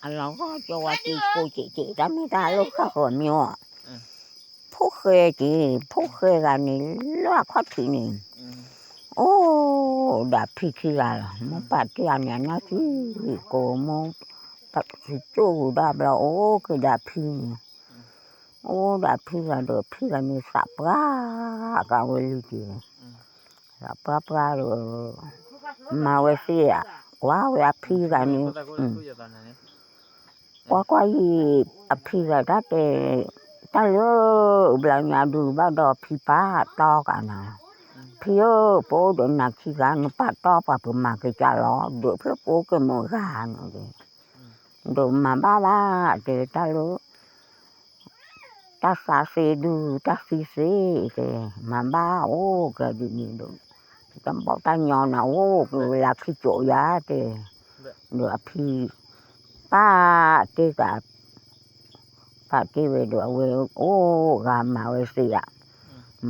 အလီၤဂီၢ်ကၠီဝဲတံၤကိးက့ၤက့ၤ တၢ်မ့ၢ်တၢ်လိၣ်ဃၣ်ဃၢၤမ့ၢ်အီၤ, ဖိၣ်ဃဲက့ၤ ဖိၣ်ဃဲဂၤန့ၣ် လၢအခီၣ်ထံးန့ၣ်, အိၣ်ဒီးအဖံခံဂၤလီၤ. မိၢ်ပၢ်တ့ၢ်အန့ၣ် အနၢ်ကံၢ်ကိးမိၢ်, ပှၤကၠိၣ်ဂူၤဒၣ်ဘျီ အိၣ်က့ၤဒီးအဖံန့ၣ်, အိၣ်ဒီးအဖံဂၤဒီး အဖံဂၤန့ၣ်သးပှၢ်ကးဝဲလံက့ၤ, သးပှၢ်ပှၢ်ဒီး မၤဝဲသ့ဧါ, ကွၢ်ဝဲအဖံဂၤန့ၣ်, ကွၢ်ကွၢ်ယံၤ အဖံဂၤတၢ်တဲ, တၢ်လၢ ဘျီညါဒုးဘၣ်ဒီးဖံပာ်တီကးနၤ, ဖံဧၢ ပအိၣ်ဒီးနၤခံဂၤ နပာ်တီပှၤပမၤကစၢ်လီၤ ဒုးဖျၢၣ်ပအိၣ်ကဲမုာ်ဂၤန့ၣ်, ဒီးမၤဘၣ်ဘၣ်တဲတၢ်လၢ တၢ်သးသ့ဒုး တၢ်သံသ့တဲ, မၤဘၣ်အိၣ်ကဲဒ်န့ၣ်ဒီး, တၢ်ဘီၣ်တၢ်ညီနၤအိၣ်ကလၢခံကၠိယၤတဲ, ဒီးအဖံ ပာ်တ့ၢ်ကး, ပာ်တ့ၢ်ဝဲဒီးအဝဲအိၣ်ဂၤမၤဝဲသ့ဧါ,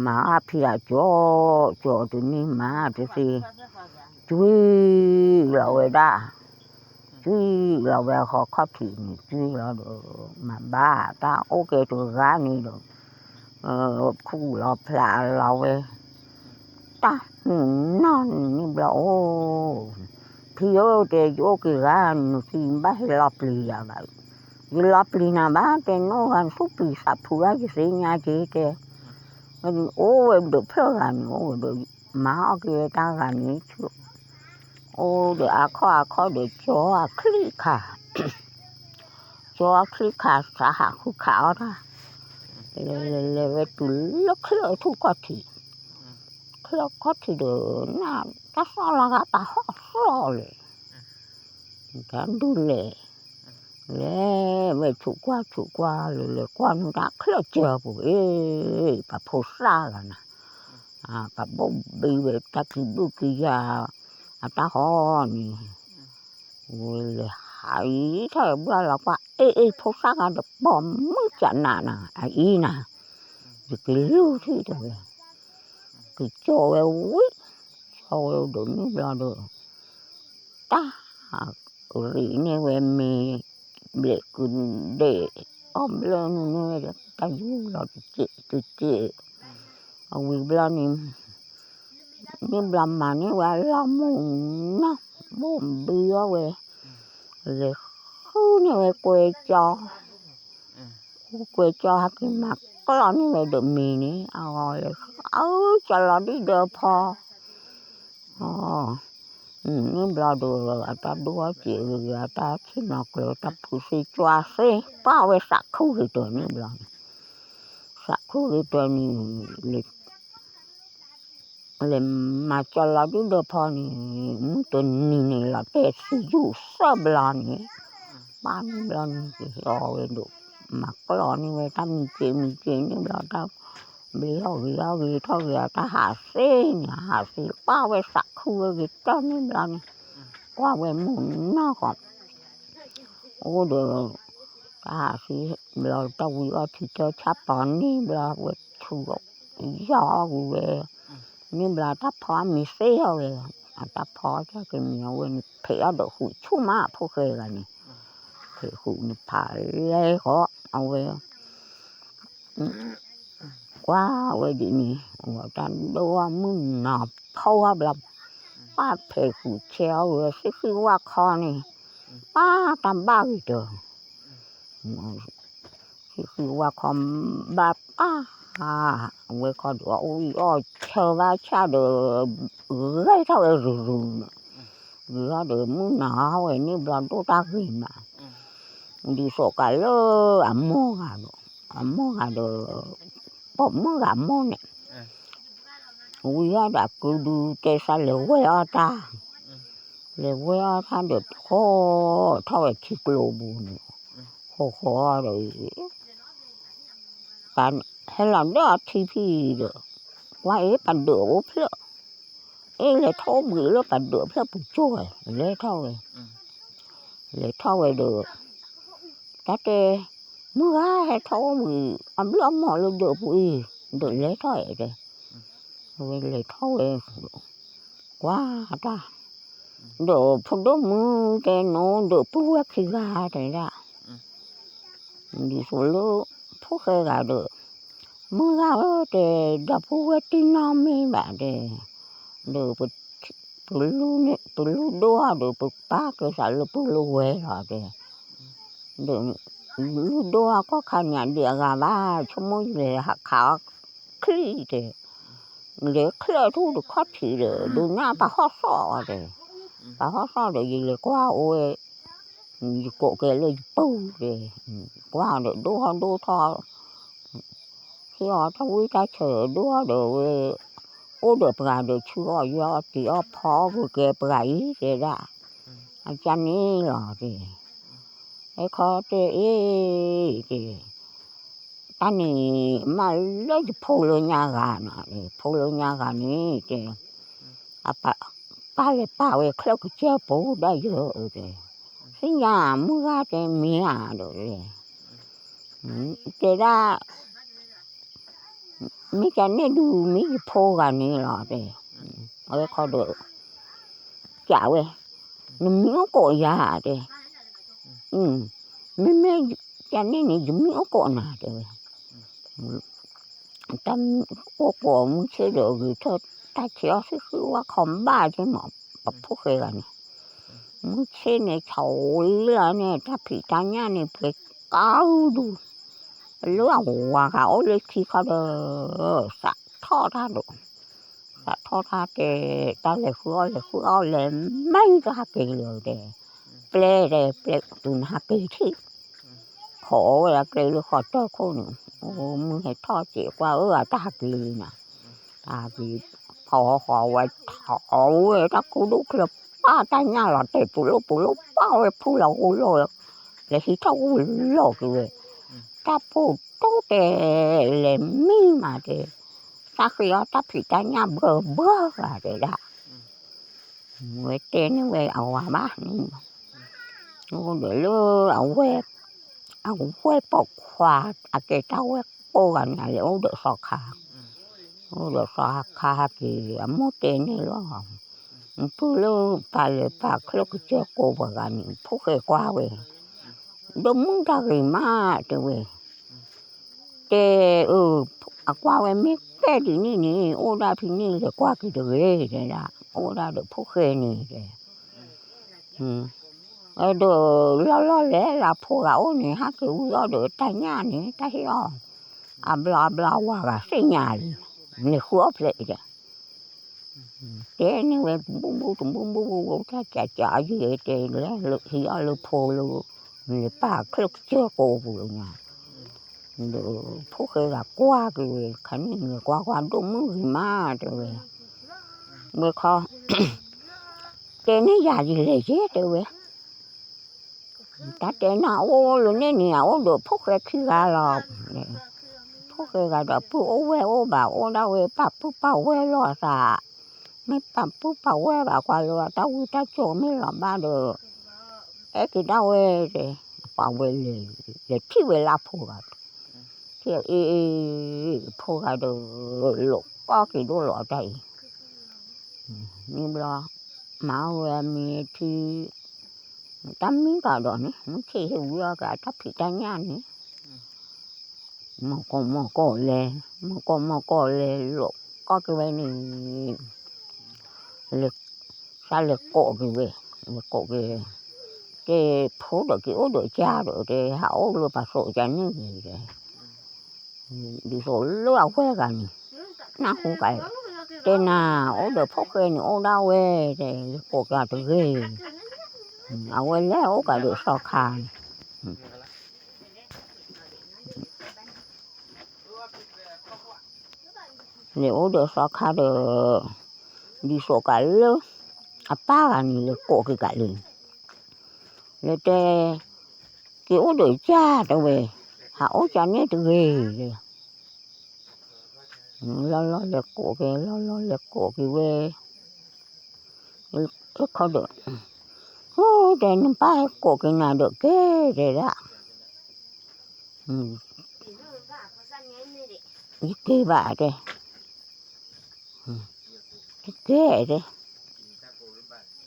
မၤအဖံဂၤကၠီ, ကၠီတန့ၢ်မၤတသ့, ကွံာ်လီၤဝဲဒၣ် ကွံာ်လီၤဝဲဟီခီၣ်ထံးန့ၣ် ကွံာ်လီၤဒီး မၤဘၣ်တၢ်အိၣ်ကဲတဂၤန့ၣ်ဒီး, ခူၣ်လီၤဖျးလီၤဝဲ, တၢ်မုၢ်နီၢ်န့ၣ်ဘျီအိၣ်, ဖံဧၢတဲ ယအိၣ်က့ၤဂၤ နသံဘၣ်ဟဲလီၤပျံၤယၤဘၣ်, ယလီၤပျံၤနၤဘၣ်တဲ နအိၣ်ဂၤနသူၣ်ပျံၤသးဖုးဂၤယသ့ၣ်ညါက့ၤတဲ, အိၣ်ဝဲဒၣ်ဖျၢၣ်ဂၤန့ၣ် အိၣ်ဝဲဒၣ် မၤအီၣ်က့ၤဝဲတၢ်ဂၤန့ၣ် အိၣ်ဒီးအခီၣ်အခီၣ်ဒီးကၠီအချံၣ်ခါ, ကၠီအချံၣ်ခါ သးဟးဃုခးအီၣ်တၢ်, လဲၤလဲၤလဲၤဝဲတုၤလၢချၢၣ်ထူၣ်ခီၣ်ထံး, ချၢၣ်ခီၣ်ထံးဒီး နတၢ်သီၣ်လီၤဂာ်တၢ်ဟီၣ်သီၣ်လဲၣ်, တၢ်ဒုးလဲၣ်, လဲၤဝဲဆူးကွၢ်ဆူးကွၢ် လဲၤလဲၤကွၢ်နုာ်တၢ်ချၢၣ်စၢၤပူၤ အ့ၣ် ပှၤဖိသၣ်ဂၤနၤ, ပှၤဘိၣ်ဘံဝဲတၢ်ကံၢ်ဘုၣ်ကံၢ်ယၤ အတၢ်ဟီၣ်န့ၣ်, ဝဲလဲၤဟးအံၤထီၣ်ဝဲဘှၢ်လီၤကွၢ် အ့ၣ်အ့ၣ် ဖိသၣ်ဂၤဒီးပိာ်မုၣ်ကနးနၤ အအံၤနၤ, ယကလုၢ်ထံၣ်တဲဝဲ, ကကၠီဝဲဝံၤ, ကၠီဝဲဒိးန့ၢ်ဘျီဒီး တၢ် ရံၣ်န့ၢ်ဝဲမ့ၤ ဘျဲးကဒဲး အီၣ်ဘျၢနုာ်န့ၢ်ဝဲဒီး တၢ်ယူၢ်လီၤတစဲးတစဲး, အဝံၤဘျီန့ၣ် န့ၢ်ဘျီမၤန့ၢ်ဝဲအလီၢ်မုၢ်နီၢ် ဘိၣ်ဘံအီၣ်ဝဲ, လဲၤဃုန့ၢ်ဝဲကွဲကၠီ, ဃုကွဲကၠီဟဲက့ၤမၤကျီၢ်န့ၢ်ဝဲဒီးမ့ၤန့ၣ် အဂီၢ်လဲၤဃု ကၠီလီၤဒံၣ်ဒၢဖီ အ န့ၣ်ဘျီဒီး အတၢ်ဒိၣ်အီၣ်စဲးဂ့ၤဂ့ၤ အတၢ်ဆ့ၣ်နီၤကျၢၤ တၢ်ဖုးသ့ကွၢ်သ့ ပာ်ဝဲသးခုဂ့ၤတၢၢ်န့ၣ်ဘျီန့ၣ်, သးခုဂ့ၤတၢၢ်န့ၣ် လဲၤမၤကၠီလီၤဒံၣ်ဒၢဖီန့ၣ် မုၢ်တနံၤန့ၣ်လီၤတဲာ်သံယူၢ်သၢဘျီန့ၣ်, ပၢ်န့ၣ်ဘျီန့ၣ် ကဟဲအီၣ်ဝဲဒိၣ် မၤကျီၢ်န့ၢ်ဝဲတၢ်မံၤစဲးမံၤစဲးန့ၣ်ဘျီတၢ် ဘျ့ဟီၣ်ဂ့ၤဟီၣ်ဂ့ၤထီၣ်ဂ့ၤအတၢ်ဟးသ့န့ၣ် ဟးသ့ပာ်ဝဲသးခုဝဲဂ့ၤတၢၢ်န့ၣ်ဘျီန့ၣ်, ကွၢ်ဝဲမုၢ်နီၢ်ဃီ အိၣ်ဒီး တၢ်ဟးသ့ဘျီ တၢ်ဝံအီၣ်ထံတၢ်ဆၣ်ပီၤန့ၣ်ဘျီ ဝဲဆူၣ်လီၤ ယီၢ်အီၣ်ဝံၤဝဲ, န့ၣ်ဘျီ တၢ်ဖီအမံၤသ့အီၣ်ဝဲ, အတၢ်ဖီအီၣ်ကမံၤအဝဲန့ၣ် ဖဲးအီၣ်ဒီးဃုာ်ဆူၣ်မး ဖိၣ်ဃဲဂၤန့ၣ်, ဖဲးဃုာ်န့ၣ်ဖးလဲဃီ အဝဲ ကွၢ်ဝဲဒ်န့ၣ် ဝဲတၢ်ဒိၣ်အီၣ်မုၢ်နီၤဖီအီၣ်ဘျီ, ပၢ်ဖဲးဃုာ်ဆဲးအီၣ်ဝဲ သ့ၣ်ဃံဝၣ်ခီန့ၣ်, ပၢ်တၢ်ဘၣ်ဂ့ၤတၢၢ်, သ့ၣ်ဃံဝၣ်ခီဘၣ်ပၢ်, အဝဲခီဒီးအီၣ်အီၣ်ဆၢဘၣ်ဆၣ်ဒီး ဂဲၤထီၣ်ဝဲရူၤရူၤန့ၣ်, ဂ့ၤထီၣ်ဒီးမုၢ်နီၤဟီဝဲန့ၣ်ဘျီဒိၣ်တၢ်ဂ့ၤမး ဒ်သိးကးလၢအမိၢ်ဂၤဒီး, အမိၢ်ဂၤဒီး, ပိာ်မုၣ်ဂၤအမိၢ်န့ၣ်, ဝံၤအီၣ်ဒီးကုဒုတဲသးလဲၤဝဲအီၣ်တၢ်, လဲၤဝဲအီၣ်တၢ်ဒီး ဃီထီၣ်ဝဲထံကျိပူၤန့ၣ်, ဃီဃီဒီး ပဟဲလီၤဒၢအထံဖံဒီး, ကွၢ်အ့ၣ် ပဒၢးအိၣ်ဖျၢၣ်, အ့ၣ် လဲၤထီၣ်အိၣ်ဘှံးလၢပဒၢးဖျၢၣ်ပူၤကၠိဝဲ, လဲၤထီၣ်ဝဲ, လဲၤထီၣ်ဝဲဒီး, တၢ်တဲ, မုၢ်ဂၤဟဲထီၣ်အိၣ်ဘှံး အဘျုးအမီၢ်လၢဒၢးပူၤအံၤ, ဒီးလဲၤထီၣ်ဝဲတဲ, ဝဲလဲၤထီၣ်ဝဲ, ကွၢ်တၢ် ဒီးဖိဒိၣ်မုၣ်တဲ နအိၣ်ဒီးပုၢ်ဝဲၢ်ခံဂၤတဲဒၣ်, ဒ်သိးလၢ ဖိၣ်ဃဲဂၤဒီး မုၢ်ဂၤဧၢတဲ ဒီပုၢ်ဝဲၢ်တံၢ်နီတမံၤဘၣ်တဲ, ဒီး ပလူဒိၣ်အီၤဒီး ပပာ်ကဲသးလၢပုၢ်လၢဝဲၢ်လီၤတဲ, ဒီး လူဒိၣ်အီၤကီၢ်ခါန့ၣ် အဒံးအဂၤဘၣ် ဆိကမိၣ်ယလဲၤဟးခးအီၤချံတဲ, လဲၤချၢၣ်ထူၣ်တခီၣ်ထံးဒီး ဒိးနၢ်ပာ်ဟီၣ်သီၣ်အီၤတဲ, ပာ်ဟီၣ်သီၣ်ဒီး ယလဲၤကွၢ်အိၣ်ဝဲ ယကိးကဲလၢယပုၢ်တဲ, ကွၢ်ဒီးဒိၣ်ထီၣ်ဒိၣ်ထီၣ် ဟ့ၣ်အီၤတၢ်ဝံၣ်တၢ်ဆၢဒီးဝဲ, အိၣ်ဒီးပှၤဒီးဆူအီၣ်ယွၤအီၣ်တံၤအီၣ်ဖီအီၣ်ပူၤကဲပှၤအံၤတဲဒၣ်, အကန့ၣ်လီၤတဲ, အဲခီတဲအ့ၣ်တဲ, တၢ်န့ၣ် မ့ၢ်လၢယဖိလၢညါဂၤနီၤ, ဖိလၢညါဂၤန့ၣ်တဲ, ပာ်လဲၤပာ်ဝဲချၢၣ်ကစၢၢ်ပူၤဒၣ်ယဲၢ်တဲ, သ့ၣ်ညါမုၢ်ဂၤတဲမ့ၢ်ဧါဒီး တဲဒၣ်, မ့ၢ်ကန့ၣ်ဒုး မ့ၢ်ယဖိဂၤန့ၣ်လီၤတဲ, အဝဲခီဒီး ကးဝဲ, နမံအိၣ်ကိးယၤတဲ, မ့မ့ၢ်ကန့ၣ်န့ၣ် ယမံအိၣ်ကိးနၤတဲဝဲ, တၢ်အိၣ်ကိးမုၢ်ဆ့ၣ်ဒီး ဂ့ၤထၢၣ်တၢ်ဆဲးအီၣ်ဆံဃုဝါခီဘၣ်က့မး, ပဖိၣ်ဃဲဂၤန့ၣ်, မုၢ်ဆ့ၣ်န့ၣ် ဆီဝံၤလီၤန့ၣ် တၢ်ဖံးတၢ်ညၣ်န့ၣ် ပှဲၤကါဒူၣ်, လၢအဝၤဂၤအိၣ်လၢခံခီဒီး သးထီၣ်တၢ်ဒီး, သးထီၣ်တၢ်တဲ, တၢ်လဲၤဃုအီၣ်လဲၤဃုအီၣ်လဲၤမံတၢ်ဟးက့ၤလၢၤတဲ, ပျဲတဲပျဲတုၤနဟးက့ၤထံၣ် ခိးဝဲဒၣ်ကျဲလၢဃီတၢၢ်ခိၣ်န့ၣ်, အိၣ်မုၢ်ဟဲထီၣ်စဲးကွၢ်အၢ အတၢ်ဟးက့ၤလံနၤ, တၢ်ဟးက့ၤ, ဖီဃီဝဲထီၣ်ဝဲ တၢ်ကူဒိၣ်ချၢပာ်တၢ်ညၣ်လီၤတဲာ်ပူၤလိၣ်ပူၤလိၣ်ပာ်ဝဲဖုလီၤဂိၢ်လီၤ, လဲၤဟံးထီၣ်ဂိၢ်လီၤက့ၤဝဲ, တၢ်ပိာ်တိတဲာ်လဲၤမံမးတဲ, တၢ်ဃ့အီၣ်တၢ်ဖံးတၢ်ညၣ်ဘၢဘၢဂၤတဲဒၣ် ဝဲတဲန့ၢ်ဝဲအဝၤဘၣ်, အိၣ်ဒီးလၢအဝဲ, အဝဲပိာ်ခွါ, အကဲတၢ်ဝဲကိးဂၤန့ၣ် အလဲၤအိၣ်ဒီးသီခါ, အိၣ်ဒီးသီခါဟဲက့ၤ အမိၢ်တဲန့ၣ်လီၤ, ပုၢ်လၢပာ်လဲၤပာ်ချၢၣ်ကစၢၢ်ကိးပှၤဂၤန့ၣ် ဖိၣ်ဃဲကွၢ်ဝဲ, ဒီးမုၢ်တၢ်ဂ့ၤမးတဲဝဲ တဲအၢ, အကွၢ်ဝဲမ့ၢ်ပဲာ်ဒ်န့ၣ်န့ၣ် အိၣ်ဒၣ်ဖဲန့ၣ်လဲၤကွၢ်က့ၤတဂ့ၤတဲဒၣ်, အိၣ်ဒၣ်ဒီးဖိၣ်ဃဲန့ၣ်တဲ, ဒီးလီၢ်လီၢ်လဲၤလၢဖိဂၤအိၣ်န့ၣ် ဟဲက့ၤဝံၤအီၣ်ဒီးတၢ်ညၣ်န့ၣ် တၢ်ဟ့ၣ်အီၣ်, အဘျီအဘျီဝၤဂၤသ့ၣ်ညါလံ, လဲၤဃုအီၣ်ဖျဲးတဲ တဲန့ၢ်ဝဲတဘိဘိ တဘိဘိဘိဘိ တၢ်ကးကးအယံၤတဲလၢ ဟံးအီၣ်လၢဖိလၢ လဲၤပာ်ချၢၣ်ကစၢၢ်ကိးပူၤလၢညါ, ဒီးဖိၣ်ဃဲဂၤကွၢ်က့ၤဝဲ ခါန့ၣ်လဲၤကွၢ်ကွၢ်ဒိၣ်မုၢ်ဂ့ၤမးတဲဝဲ, ဝဲခီ တဲန့ၢ်ယၤယလဲၤယဲတဲဝဲ တၢ်တဲနၤအိၣ်လၢန့ၣ်န့ၣ် အအိၣ်ဒီးဖိၣ်ဃဲခံဂၤလီၤ. ဖိၣ်ဃဲဂၤဒီးပုၢ်အိၣ်ဝဲၢ်အိၣ်ဘၣ် အိၣ်ဒၣ်ဝဲပာ်ပုၢ်ပာ်ဝဲၢ်လိာ်အသး, မ့ၢ်ပာ်ပုၢ်ပာ်ဝဲၢ်ဘၣ် ကွၢ်လၢတၢ်ဝံတၢ်စိၤမ့ၢ်လီၤဘၣ်ဒီး အဲၣ်က့ၤဒၣ်ဝဲ, ပာ်ဝဲလဲၤ, လဲၤထံၣ်ဝဲလၢဖိဂၤ, ထံၣ်အီၤအ့ၣ်, ဖိဂၤဒီး လိာ်ကီၢ်က့ၤဒိၣ်လီၤတၢ်အံၤ, မ့ၢ်ဘျီ မၤဝဲမ့ၢ်ထံ တၢ်မံကဒီးန့ၣ် မုၢ်ဆ့ၣ်ဟ့ၣ်ဝံၤအီၣ်က့ၤအတၢ်ဖံးတၢ်ညၣ်န့ၣ်, မီၢ်ကီၢ်မီၢ်ကီၢ်လဲၤ, မီၢ်ကီၢ်မီၢ်ကီၢ်လဲၤ လိာ်ကီၢ်က့ၤဝဲန့ၣ်, စးလဲၤကိးက့ၤဝဲ, လဲၤကိးက့ၤ, တဲဖိဒီးက့ၤအိၣ်ဒီးကစၢ်ဒီး တဲဟးအိၣ်လၢပှၤစိးကန့ၣ်ဂ့ၤ, ဒ်သိးလၢအဝဲဂၤန့ၣ်, နၢ်ဟူက, တဲနၤ, အိၣ်ဒီးဖိၣ်ဃဲန့ၣ်အိၣ်ဒၣ်ဝဲ, တဲလဲၤကိးက့ၤတဂ့ၤ, အဝဲလဲၤအိၣ်ကဒီးသီခါန့ၣ် လဲၤအိၣ်ဒီးသီခါဒီး, ဒ်သိးကးလၢ, အပၢ်ဂၤန့ၣ်လဲၤကိးက့ၤကးလံ, လဲၤတဲ, က့ၤအိၣ်ဒီးကစၢ်တဲဝဲ, ဟးအိၣ်ကန့ၣ်တဂ့ၤ, လီၤလီၤလဲၤကိးက့ၤ လီၤလီၤလဲၤကိးက့ၤဝဲ, ခီဒီး, ဟိ တဲနပၢ်ဟဲကိးက့ၤနၤဒီးကဲ, တဲဒၣ် ယက့ၤဘၣ်တဲ, ယက့ၤတဲ, တဲ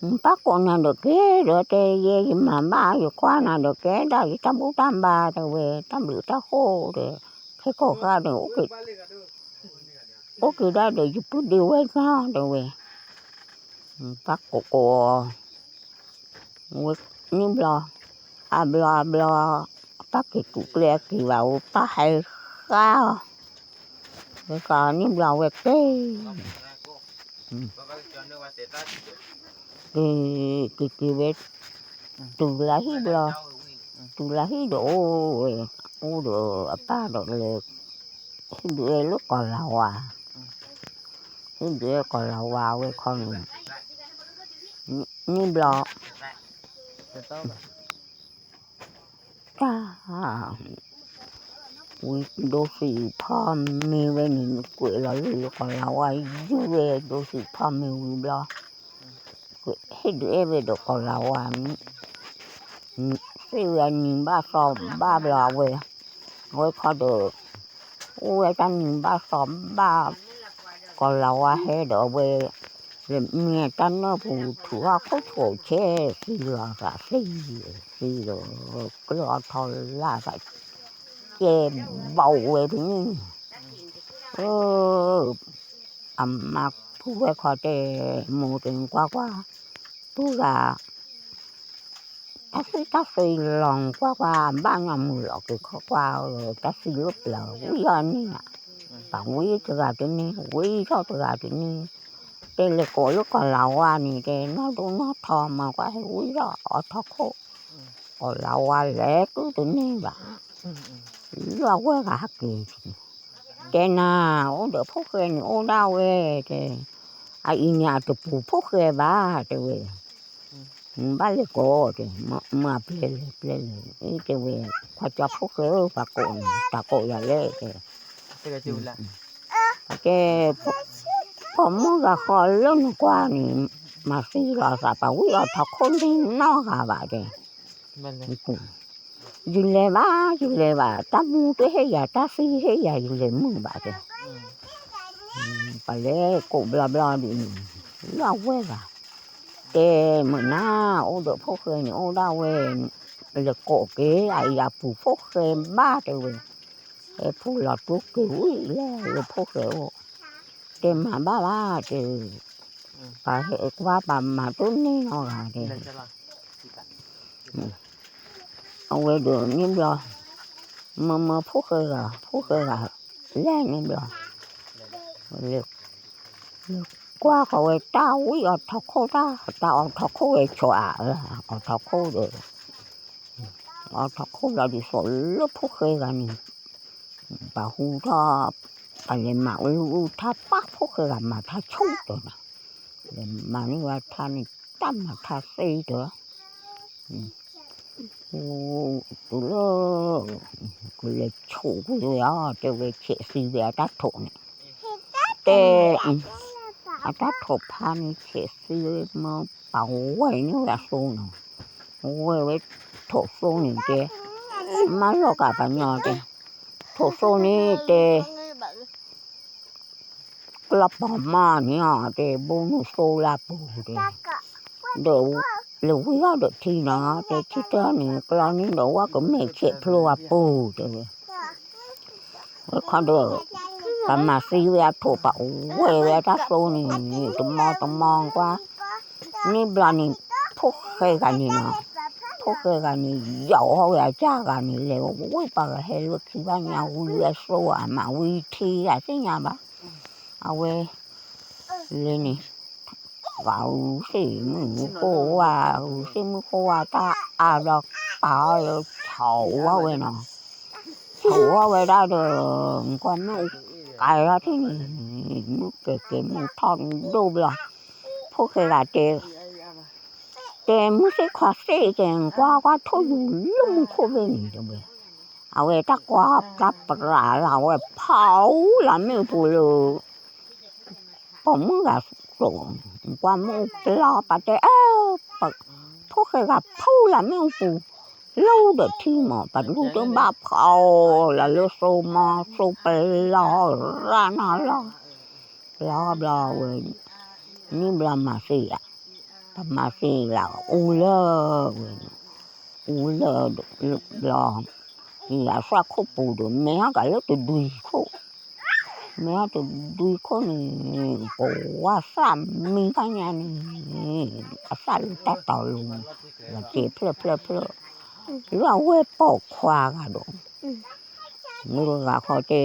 ပၢ်ကိးနၤဒီးကဲဒီး တဲယဲယမၤဘၣ်ယကွၢ်နၤဒီးကဲဒၣ်ယတၢ်ဘူၣ်တၢ်ဘါတဲဝဲ တၢ်ဘျုးတၢ်ဃိၣ်ဒီး ခဲကိာ်ဃၢ်ဒီး အိၣ်က့ၤဒၣ်ဒီးယပုၢ်ဒ့ဝဲနီတဲဝဲ ပၢ်ကိးကိး ဝဲန့ၣ်ဘျီ အဘျီအဘျီ ပၢ်က့ၤကူးကျဲအက့ၤဘၣ်ဝဲ ပၢ်ဟဲဃါအီၤ ဝဲဃါန့ၣ်ဘျီဝဲက့ၤ က့ၤက့ၤက့ၤဝဲ တုၤလၢဟံၣ်ဘျီ တုၤလၢဟံၣ်ဒီးအိၣ်ဝဲ အိၣ်ဒီးအပၢ်ဒီးလၢ ဟံၣ်ဒုးအဲၣ်လၢကီၢ်လၤဝါ ဟံၣ်ဒုးအဲၣ်ကီၢ်လၤဝါဝဲခီန့ၣ် န့ၣ်ဘျီ တၢ် ဝံၤဒိးသံးဖီမ့ၤဝဲန့ၣ် ကွဲးလီၤလၢကီၢ်လၤဝါယုၢ်ဝဲ ဒိးသံးဖီမ့ၤဝံၤဘျီ ဟံၣ်ဒုးအဲၣ်ဝဲဒီးကီၢ်လၤဝါ သ့ၣ်ဝဲအနံၤဘၣ်သီဘၣ်ဘျီအဝဲ အဝဲခီဒီး အိၣ်ဝဲတၢ်နံၤဘၣ်သီဘၣ် ကီၢ်လၤဝါဟဲဒီးအဝဲ မ့ၢ်တၢ်နၢၣ်ပူၤထူးအခိၣ်ဆိးဆဲသံလီၤသးသံ သံဒီး ကြၢးအီထီလၢသး ကဲဘီဝဲတန့ၢ်န့ၣ် အမါဖုဝဲခီတဲ မိၢ်တကွၢ်ကွၢ် ပုၢ်ဂၤ တၢ်သံတၢ်သံလီၤကွၢ်ကွၢ် ဘၣ်ညါမုၢ်လီၤက့ၤခီကွၢ် တၢ်သံလၢပျၢၤဝံၤအီၤန့ၣ်ဧါ ပှၤဝံၤတဂၤတန့ၢ် ဝံၤထီၣ်တဂၤတန့ၢ် တဲလဲၤကိးလၢကီၢ်လၤဝါန့ၣ် တဲနီၢ်ဒိၣ်နီၢ်ထီမၤကွၢ်ဟဲဝံၤထီၣ်အီထီခိၣ် ကီၢ်လၤဝါလဲၤကုတန့ၢ်ဘၣ် လီၤဝဲဂၤဟဲက့ၤ တဲနၤ အိၣ်ဒီးဖိၣ်ဃဲန့ၣ်အိၣ်ဒၣ်ဝဲ တဲ အအံၤန့ၣ်အတပူၤဖိၣ်ဃဲဘၣ် တဲဝဲ ဘၣ်လဲၤကိး တဲ မၤပျဲလဲၤပျဲလဲၤ တဲဝဲ ခွါကၠီဖိၣ်ဃဲဧၢ ပှၤကိးန့ၣ် တၢ်ကိးယၤလဲၣ် တဲ တဲ ပိာ်မုၣ်ဂၤဃီလၢနကွၢ်န့ၣ် မၤသံလီၤသး ပှၤဝံၤအီထီခိၣ်န့ၣ်နီတဂၤဘၣ် တဲ ယလဲၤဘၣ် ယလဲၤဘၣ် တၢ်မူတဟ့ၣ်ယၤ တၢ်သံဟ့ၣ်ယၤ ယလဲၤမုာ်ဘၣ်တဲ ပှၤလဲၤကိးဘျီဘျီဒ်န့ၣ် လီၤဝဲဘၣ် တဲမုာ်နၤ အိၣ်ဒီးဖိၣ်ဃဲန့ၣ် အိၣ်ဒၣ်ဝဲ လဲၤကိးက့ၤ အအံၤအပူၤဖိၣ်ဃဲဘၣ်တဲဝဲ ဟဲဖူလီၤတိၢ်က့ၤဝံၤလဲၤလၢဖိၣ်ဃဲအိၣ် တဲမၤဘၣ်ဘၣ်တဲ ပှၤဟဲကွၢ်ပှၤမၤတိၢ်န့ၢ်နီတဂၤတဲ အဝဲဒီးန့ၣ်ဘျီ မၢမၢဖိၣ်ဃဲဂၤ ဖိၣ်ဃဲဂၤ လဲၤန့ၣ်ဘျီ လဲၤကွၢ်ဃီၤဝဲတၢ်ဝံၤအီထီခိၣ်တၢ် တၢ်အီထီခိၣ်ဝဲဆိးအါ အီထီခိၣ်ဒီး အီထီခိၣ်ဘျီဒ်သိးလၢဖိၣ်ဃဲဂၤန့ၣ် ပှၤဟူထီၣ် ပှၤလဲၤမၤအူထါပာ်ဖိၣ်ဃဲဂၤမၤထါဆိတၢ်နီၤ လဲၤမၤန့ၢ်ဝဲထါန့ၣ် တၢ်မၤထါသ့တၢ် တုၤလၢ ကလဲၤဆိးကွံာ်ဝဲအီၤ တဲဝဲဆဲးသံဝဲအတၢ်ထိးန့ၣ် တဲ အတၢ်ထိးဖါန့ၣ် ဆဲးသံဝဲမၢပှၤဝဲန့ၢ်ဝဲအသိနီၤ ဝဲဝဲထိးသိန့ၣ်တဲ မၤလီၤကးပှၤညီတဲ ထိးသိန့ၣ်တဲ ကျီပီၤမီၢ်န့ၣ်အီၤ တဲဘိနုာ်သိလၢပူၤတဲ ဒီးလဲၤဝံၤထီၣ်ဒီးထံနီၤ တဲထံတၢ်န့ၣ် ကျီန့ၣ်ဒီးဝဲကမဲာ်ဆဲးဖျိအပူၤတဲဝဲ ဝဲခီဒီး ပှၤမၤသံဝဲအထိး ပှၤဝဲဝဲအတၢ်သိန့ၣ် တမီတမီကွၢ် န့ၣ်ဘျီန့ၣ် ဖိၣ်ဃဲဂၤန့ၣ်နီၤ ဖိၣ်ဃဲဂၤန့ၣ် ယီၤဝဲအစၢ်ဂၤန့ၣ် လဲၤဝံၤပှၤဂၤဟဲလၢခံဘၣ်ညါ ဝံၤအသိအမး ဝံၤထံဂၤသ့ၣ်ညါဘၣ် အဝဲ လဲၤန့ၣ် ပှၤအူသ့ၣ်မုၣ်ဃိဝါ အူသ့ၣ်မုၣ်ဃိဝါတၢ်အါဘျီ ပာ်အီၤလၢဆီးဝါဝဲနီၤ ဆီးဝါဝဲဒၣ်ဒီး ကွၢ်မုၣ်ကဲထီၣ်ထံၣ်န့ၣ် မုၣ်ကဲကဲမုၣ်ထီၣ်ဒိၣ်ဘျီ ဖိၣ်ဃဲဂၤတဲ တဲမုၢ်သ့ၣ်ခွါသ့ၣ်တဲ ကွၢ်ကွၢ်ထိၣ်ယူၤလၢမူခိၣ်ဘ့ၣ်န့ၣ်တဲဝဲ အဝဲတၢ်ကွၢ်တၢ်ပြးလၢအဝဲ ဖီအူလၢမ့ၣ်အူပူၤလၢ ပိာ်မုၣ်ဂၤသိး ကွၢ်မ့ၣ်အူပျီပာ်တဲ ဖိၣ်ဃဲဂၤဖီလၢမ့ၣ်အူပူၤ လၢဒီးထံမး ပှၤလူတဘၣ်ဖီလၢလၢသိမီ သိပျီရၣ်နီၤလီၤ ပျီဘျီဝဲ န့ၣ်ဘျီမၤသံယၤ မၤသ့လၢအူလၢဝဲန့ၣ်, အူလၢဘျီ, အစၢ်ခိၣ်ပူၤဒီး မ့ၢ်ဟီၣ်ကးလၢတဒုခိၣ်, မ့ၢ်ဟီၣ်တဒုခိၣ်န့ၣ်, ပဝၢ်သၣ်မံဖးညါန့ၣ်, အသၣ်လၢတၢ်တီၤလိၤ, လီၤစဲးဖျၢၣ်ဖျၢၣ်ဖျၢၣ်, လၢအဝဲပိာ်ခွါဂၤဒီး မုၢ်တဂၤခီတဲ,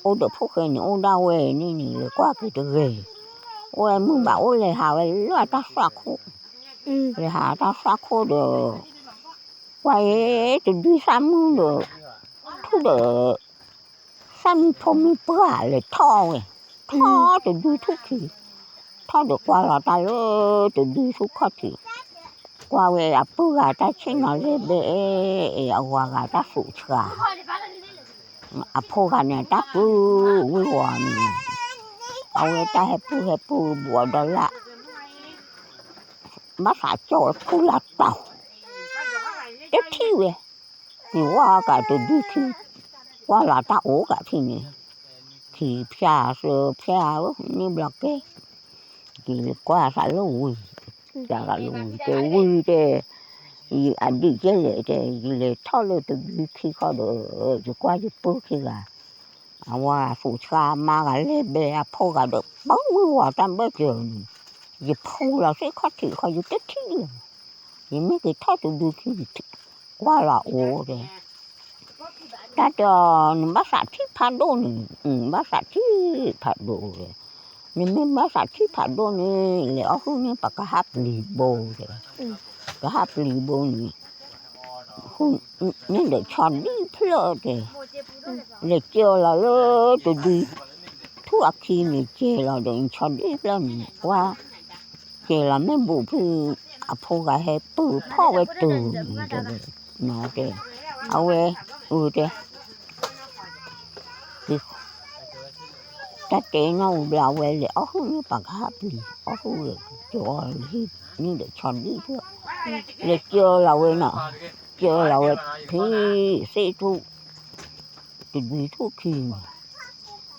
အိၣ်ဒီးဖိၣ်ဃဲန့ၣ် အိၣ်ဒၣ်ဝဲန့ၣ်န့ၣ် လဲၤကွၢ်က့ၤတဂ့ၤ, အိၣ်ဝဲမုၢ်ဘၣ်အိၣ်လဲၤဟးဝဲလၢအတၢ်သွၣ်ခိၣ်, လဲၤဟးတၢ်သွၣ်ခိၣ်ဒီး, ကွၢ်အံၤ တဒုသၣ်မုၣ်ဒီး, ထူၣ်ဒီး, သၣ်မံဖိမံပှၢ်လဲၤထီၣ်ဝဲ, ထီၣ်တဒုထူၣ်ခံ, ထီၣ်ဒီးကွၢ်လီၤတၢ်လၢတဒုထူၣ်ခီၣ်ထံး, ကွၢ်ဝဲအပုၢ်ဂၤတၢ်ဆ့ၣ်နီၤလဲၣ်ဘဲ, အဝၤဂၤတၢ်သူးဆှါ အဖိဂၤန့ၣ် တၢ်ပုၢ်ဝံၢ်ဝီၤန့ၣ်, အဝဲတၢ်ဟဲပုၢ်ဟဲပုၢ်ဘူးအီၤဒီးလၢ်, ဘၣ်သးကၠီၣ်ဝဲဖူလၢတီၤ, တထံၣ်ဝဲ, က့ၤဝဲကးတဒုခံ, ကွၢ်လီၤတၢ်အိၣ်ကးထံၣ်န့ၣ်, ခံဖၠၣ်သၢဖၠၣ်ဧၢ န့ၣ်ဘျီကဲ, က့ၤကွၢ်သးလၢဝံၤ, သးလၢဝံၤတဲဝံၤတဲ ယအဒံၣ်ကဲလဲၣ်တဲ ယလဲၤထီၣ်လၢတဒုခံခီဒီး, ယကွၢ်ယပုၢ်ခံဂၤ, အဝၤသူးဆှါမါဂၤလဲၤဘဲအဖိဂၤဒီး ပဝံၢ်ဝီၤတၢ်ဘၢၣ်စၢၤန့ၣ်, ယဖူလီၤသ့ၣ်ခီၣ်ထံးခီ ယတထံၣ်လၢၤ, ယမ့ၢ်က့ၤထီၣ်တဒုခံ ကွၢ်လီၤအိၣ်တဲ တၢ်တဲအီၤ နဘၣ်သးထံၣ်ဖးဒိၣ်န့ၣ်, ဘၣ်သးထံၣ်ဖးဒိၣ်တဲ, နမ့ၢ်ဘၣ်သးထံၣ်ဖးဒိၣ်န့ၣ် လဲၤအီၣ်ဟုၣ်န့ၢ်ပှၤကဟၣ်ပျံၤဘိတဲ, ကဟၣ်ပျံၤဘိန့ၣ်, န့ၣ်ဒီးဆီဒံၣ်ဖျၢၣ်တဲ, လဲၤကၢလီၤလၢတဒု ထူၣ်အခံန့ၣ် ကဲလီၤဒီးဆီဒံၣ်ဖျၢၣ်န့ၣ် ကွၢ်, ကဲလီၤမ့ၢ်ဘူးဖု အဖိဂၤဟဲပုၢ်ဖီၣ်ဝဲတုၤန့ၣ်တဲ, တဲ, အဝဲ, အတဲ တၢ်တဲနီၣ်ဝံၤဘျီ အဝဲလဲၤအီၣ်ဟုၣ်န့ၢ်ပှၤကဟၣ်ပျံၤ အီၣ်ဟုၣ်ဝဲ, ကၠီန့ၣ်ဒီးဆီဒံၣ်ဖျၢၣ်, လဲၤကၢလီၤဝဲနီၤ, ကၢလီၤဝဲဖံသ့ၣ်ထူၣ်, တဒုထူၣ်ခံန့ၣ်,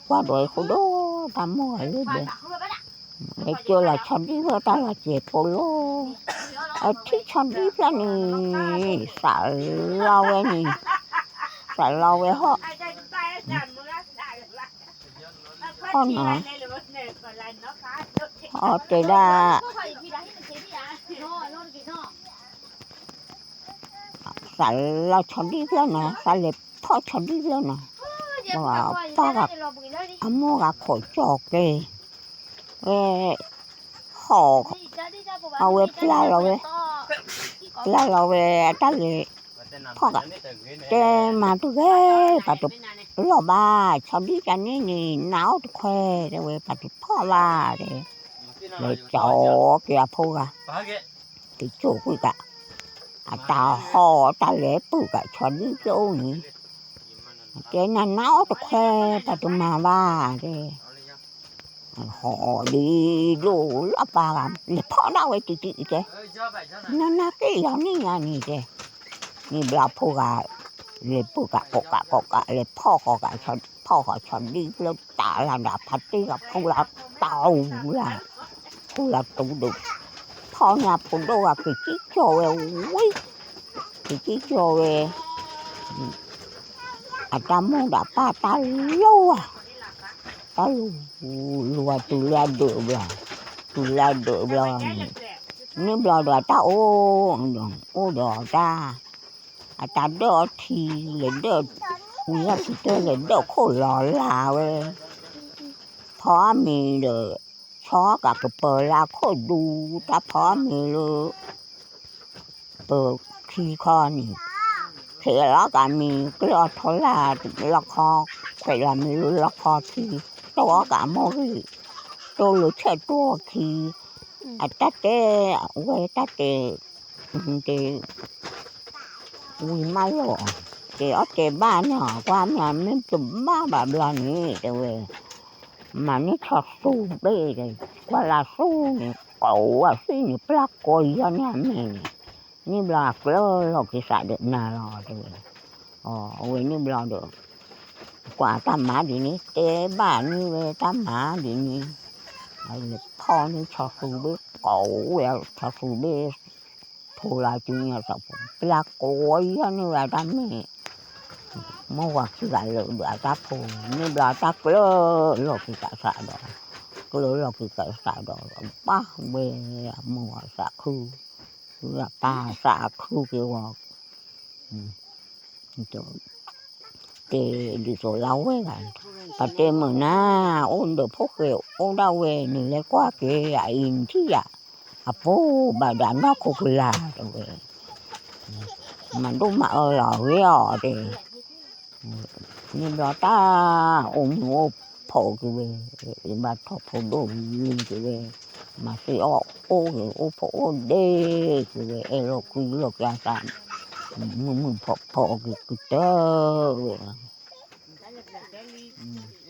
ကွၢ်ဒီးအဃိဒီး တၢ်မိၢ်ဂၤလၢဘဲ ဝဲကၠိလီၤဆီဒံၣ်ဖျၢၣ်တၢ်လီၤစဲးဖိလီၤ, အထံၣ်ဆီဒံၣ်ဖျၢၣ်န့ၣ်, သးလီဝဲန့ၣ်, သးလီဝဲဟီၣ်, ဟီၣ်နီၤ, ဟီၣ်တဲဒၣ် သးလီဆီဒံၣ်ဖျၢၣ်နီၤ, သးလဲၤဖီၣ်ဆီဒံၣ်ဖျၢၣ်နီၤ, ပှၤပၢ်ဂၤ, အမိၢ်ဂၤခိးကၠီၤကဲ, ဝဲ, ဟီၣ်, အဝဲပျၢ်လီၤဝဲ, ပျၢ်လီၤဝဲအတၢ်လဲၤဖီၣ်ဂၤ, တဲမၤတဂ့ၤ, ပှၤတလီၢ်ဘၣ်, ဆီဒံၣ်တၢ်န့ၣ်န့ၣ် နးအိၣ်တခွဲး တဲဝဲ ပှၤတဖီၣ်ဘၣ်, တဲ, လဲၤကၠီၤက့ၤအဖိဂၤ က့ၤကၠိကွံာ်ကး, အတၢ်ဟီၣ်တၢ်လဲၤပုၢ်ကးဆီဒံၣ်ဖျၢၣ်အိၣ်န့ၣ်, တဲနၤနးအိၣ်တခွဲး ပှၤတမၤဘၣ်, တဲ, ဟီၣ်ဒ်ဒိၣ်လၢအပၢ်ဂၤ လဲၤဖီၣ်ဒၣ်ဝဲတံၤတံၤတဲ, နနၢ်က့ၣ်ယၤန့ၣ်ယၤန့ၣ်တဲ, န့ၣ်ဘျီဖိဂၤ လဲၤပုၢ်ကးကိးကးကိးကး လဲၤဖီၣ်ဃီကး, ဖီၣ်ဃီဆီဒံၣ်ဖျၢၣ်တၢ်လၢဒၣ်ဖါတံၢ်ဂၤ ဖူလၢတၢ်အူလၢ, ဖူလၢတူဒီး, ဖီၣ်ညါဖိဒိၣ်ဂၤ က့ၤကံၣ်ကၠီၤဝဲဝံၤ, က့ၤကံၣ်ကၠီၤဝဲ အတၢ်မိၢ်ဒီးပၢ်တၢ်လိၣ်ဧါ, တၢ်လိၣ်, လိၣ်ဝဲတုၤလၢအဒၢးဘျီ, တုၤလၢအဒၢးဘျီန့ၣ်, န့ၣ်ဘျီဒီးအတၢ်အိၣ်, အိၣ်ဒီးတၢ်, အတၢ်ဒၢၣ်အီထံ, လဲၤဒၢၣ်, ဝံၤလီၢ်ခံတၢၢ်လဲၤဒၢၣ်ခိၣ်လီၤလၢ်ဝဲ, ဖီအီၣ်မ့ၤဒီး, ဆီကးကပၢၤလၢအခိၣ်ဒူ, တၢ်ဖီအီၣ်မ့ၤလၢ ပၢၤခံခီန့ၣ်, ဖဲးလီၤကးမ့ၤ ကျၢၢ်အီထီလၢလီခီ, ခွဲးလီၤမ့ၤလၢလီခီခံ, တိၢ်အီၣ်ကးမိၢ်ဂံၢ်, တိၢ်လၢဆဲးတိၢ်အီခံ, အတၢ်တဲ, ဝဲတၢ်တဲ, တဲ ဝံၤမးလီၤ, တဲအီၣ်တဲဘၣ်န့ၣ် ကွၢ်မ့ၢ်မ့ၢ်တဘၣ်ဘၣ်ဘျီန့ၣ် တဲဝဲ, မၤန့ၢ်ဆီသူဘ့ၣ်, ကွၢ်လၢသူန့ၣ် ကိးဝဲသ့ၣ်န့ၣ် ပျၢ်ကိးယီၤန့ၢ်အမဲာ်န့ၣ်, န့ၣ်ဘျီအကျၢၢ်လီၤက့ၤသးဒီးနၤလီၤ တဲဝဲ, အဝဲန့ၣ်ဘျီဒီး, ကွၢ်တၢ်မၤဒ်န့ၣ် တဲဘၣ်န့ၢ်ဝဲတၢ်မၤဒ်န့ၣ်, အလဲၤဖီၣ်န့ၢ်ဆီသူဘ့ၣ်ကိးဝဲ ဆီသူဘ့ၣ် ဖိလၢစုညါသးပူၤ ပျၢ်ကိးယီၤန့ၢ်ဝဲအတၢ်မဲာ် မ့ၢ်ဝၤခံဂၤလၢာ်ဒီးအတၢ်ဖိ န့ၣ်ဘျီအတၢ်ကျၢၢ်လီၤက့ၤသးစးဒီး ကျၢၢ်လီၤက့ၤသးစးဒီး ဘၣ်ဝဲအမိၢ်အသးခု အပၢ်အသးခုက့ၤဝဲ တဲဒ်သိးလၢဝဲဂၤ ပတဲမုာ်နၤ အိၣ်ဒီးဖိဃဲအိၣ်ဒၣ်ဝဲ နလဲၤကွၢ်က့ၤအအံၤနထံၣ်ယၤ အပိၢ်ဘၣ်ဒီးနီၢ်ခိကလၤတဲဝဲ မၤဒိၣ်မၤအၢလီၤဂ့ၤအီၤတဲ န့ၣ်ဘျီတၢ်အိၣ်မုာ်အိၣ်ဖိးက့ၤဝဲ ဘၣ်ထီၣ်ဖိဒိၣ်ဝံၤက့ၤဝဲ မၤသ့အီၣ်အိၣ်ဂ့ၤ အိၣ်ဖိးအိၣ်ဒ့က့ၤဝဲ အဲၣ်လိာ်ကွံလိာ်က့ၤအသး မုာ်မုာ်ဖိးဖိးက့ၤကတၢၢ်ဝဲလီၤ.